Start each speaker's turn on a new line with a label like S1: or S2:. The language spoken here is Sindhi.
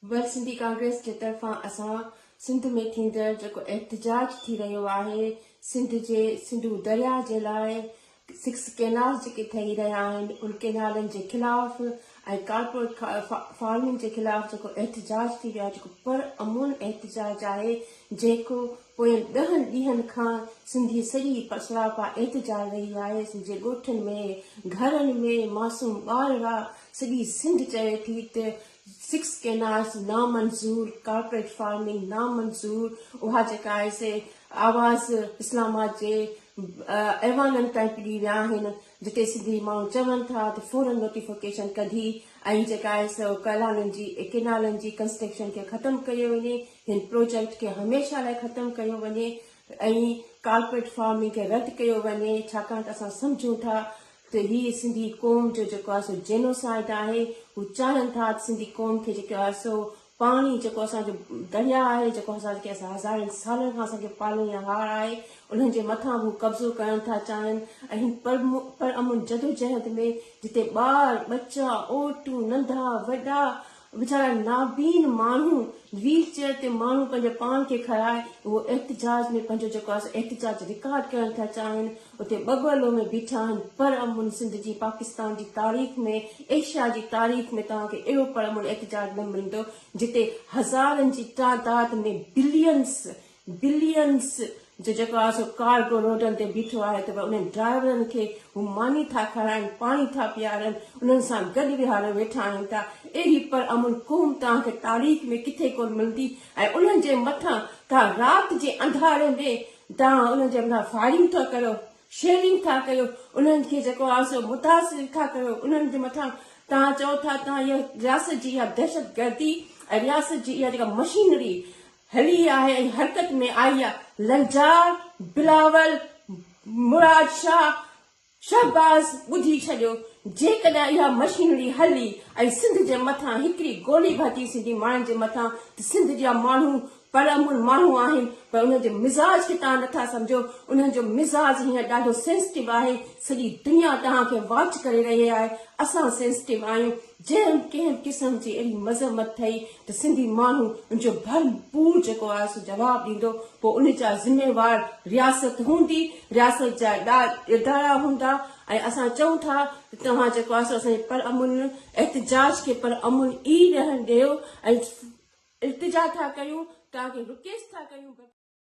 S1: ورلڊ سنڌي ڪانگريس جي طرفان اسان سنڌ ۾ ٿيندڙ جيڪو احتجاج ٿي رهيو آهي سنڌ جي سنڌو درياء جي لاء سڪس ڪينالز جيڪي ٺهي رهيا آهن ان ڪينالن جي خلاف ۽ ڪارپوريٽ فارمنگ جي خلاف جيڪو احتجاج ٿي رهيو آهي جيڪو پر امن احتجاج آهي جيڪو پوين ڏهن ڏينهن کان سنڌي سڄي سراپا احتجاج رهي آهي سنڌ جي ڳوٺن ۾ گهرن ۾ معصوم ٻارڙا سڄي سنڌ چوي ٿي ته سڪس ڪينالز نامنظور، ڪارپوريٽ فارمنگ نامنظور، اها جيڪا آهي سي آواز اسلام آباد جي ايوانن تائين پڄي ويا آهن جتي سنڌي ماڻهو چون ٿا ته فورن نوٽيفڪيشن ڪڍي ۽ جيڪا آهي سو ڪئلانن جي ڪينالن جي ڪنسٽرڪشن کي ختم ڪيو وڃي هن پروجيڪٽ کي هميشه لاء ختم ڪيو وڃي ۽ ڪارپوريٽ فارمنگ کي رد ڪيو وڃي ڇاڪاڻ ته اسان سمجهون ٿا ته هي سنڌي قوم جو جيڪو آهي سو جينوسائيڊ آهي، هو چاهين ٿا ته سنڌي قوم کي جيڪو آهي سو پاڻي جيڪو اسان جو درياء آهي جيڪو اسان کي هزارين سالن کان اسان کي پالڻهار آهي انهن جي مٿان به هو قبضو ڪرڻ ٿا چاهين ۽ هن پر امن جدوجهد ۾ جتي ٻار ٻچا عورتون ننڍا وڏا ويچارا نابين ماڻهو ويل چيئر تي ماڻهو پنهنجو پاڻ کي کڻائي اهو احتجاج ۾ پنهنجو جيڪو آهي سو احتجاج رڪارڊ ڪرڻ ٿا چاهين اتي ٻٻرلو ۾ بيٺا آهن پر امن سنڌ جي پاڪستان جي تاريخ ۾ ايشيا جي تاريخ ۾ توهان کي اهڙو پر امن احتجاج نه ملندو جتي هزارن جي تعداد ۾ بلينس بلينز جو جيڪو آهي سو ڪارگو روڊن تي بيٺو آهي ته انهن ڊرائيورن کي هو ماني ٿا کارائن پاڻي ٿا پيارن انهن سان گڏ ويهاريو ويٺا آهن ته اهڙي پر امن قوم توهان کي تاريخ ۾ ڪٿي ڪونه ملندي ۽ انهن جي مٿان توهان رات جي انڌاري ۾ توهان انهن جي مٿان فائرنگ ٿا ڪريو شيلنگ ٿا ڪريو انهن کي جيڪو آهي سو متاثر ٿا ڪريو انهن جي مٿان توهان چئو ٿا توهان اها رياست جي اها دهشتگردي ۽ رياست جي اها جيڪا مشينري هلي آهي ۽ حرڪت ۾ آئي آ لنجار بلاول مراد شاهه شهباز ٻڌي ڇڏيو جيڪڏهن اها مشينري هلي ۽ سنڌ جي مٿان هڪڙي گولي به هٽي سنڌي ماڻهن جي مٿان ته سنڌ جا ماڻهو پر امن ماڻهو آهن پر انهن جي مزاج کي توهان نٿا سمجهو انهن جو مزاج هينئر ڏاڍو سينسٽو آهي سڄي دنيا توهان کي واچ ڪري رهي آهي اسان سينسٽو آهيون جنهن ڪنهن به قسم جي اهڙي مذمت ٿئي ته سنڌي ماڻهو ان جو ڀرپور جيڪو آهي سو جواب ڏيندو پوء ان جا ذميوار رياست هوندي رياست جا ادارا هوندا ۽ اسان چئون ٿا ته توهان جيڪو آهي سو اسان جي پر امن احتجاج کي پر امن ئي رهڻ ڏيو ۽ التجا ٿا ڪيون توهان کي رڪيسٽ ٿا ڪيون.